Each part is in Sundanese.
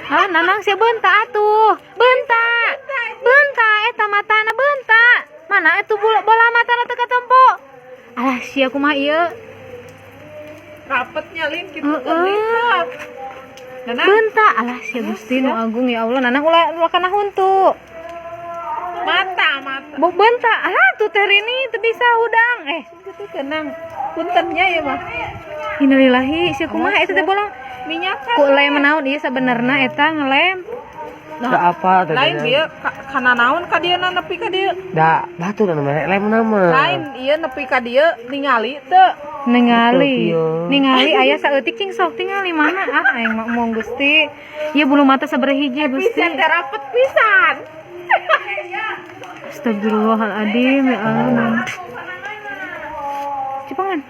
Ah, Nanang sia beunta atuh. Beunta. Beunta eta matana beunta. Mana itu bola, bola matana teu katempo. Alah, sia kumaha ieu? Rapetnya lin gitu. Heeh. Nanang. Beunta. Alah, sia Gusti nu agung, ya Allah. Nanang, ulah ulah kana huntu. Mata mata. Bok beunta. Alah, tuh Teh Rini teu bisa hudang. Eh, Gitu kenang. Puntennya ya mah. Innalillahi, sia kumaha eta teh bolong? Minyak kan. Ku lem naon ieu sabenerna eta ngelem? Da apa teh? Lain dia kana naon ka dieu nepi ka dieu. Da batu da mere lem nama. Lain ieu nepi ka dieu ningali teu. Ningali. Betul, iya. Ningali aya saeutik, cing sok tingali mana. Ah, aing mah embung, Gusti. Ieu bulu mata sabaraha hiji, Gusti. Pisan teh rapet pisan. Astagfirullahaladzim, ya Allah. Cepengan.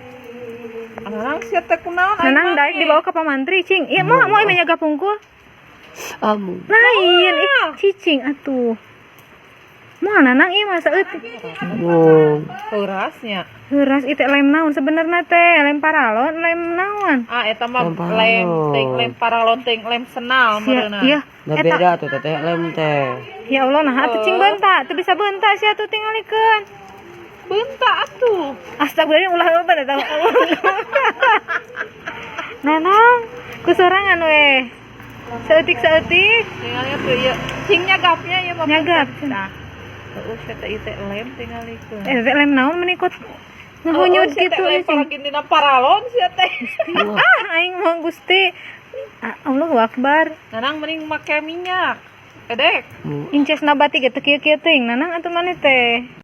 Nanang sia teh kunaon? Nanang daek dibawa ke pamantri, cing. Iya, mau mau menjaga pungkul. Amu. Lain, ih, cicing atuh. Mau Nanang ieu mah saeutik. Bung. Keurasnya. Heuras ieu teh lem naon sebenarnya teh? Lem paralon, lem naon? Ah, eta mah Lem paralon. Lem ting lem paralon ting lem senal Sia, meureunna. iya. Da Eta beda tuh teteh lem teh. Ya Allah, nah atuh cing beunta, teu bisa beunta sia tuh tingalikeun. Beunta atuh. Astagfirullah, ulah apa eta. Nanang, ku sorangan we. Saeutik saeutik. Tingali tuh ieu. Cing nyagapnya ieu mah. Nyagap. Nah. Heeh, sia teh ieu teh lem tingalikeun. Eh, teh lem naon meni kot ngehunyut gitu lem ya, cing. paragin dina paralon sia teh. Ah, aing mah Gusti. Ah, Allahu Akbar. Nanang mending make minyak. Edek. Inces nabati ge teu kieu-kieu teuing Nanang atuh maneh teh.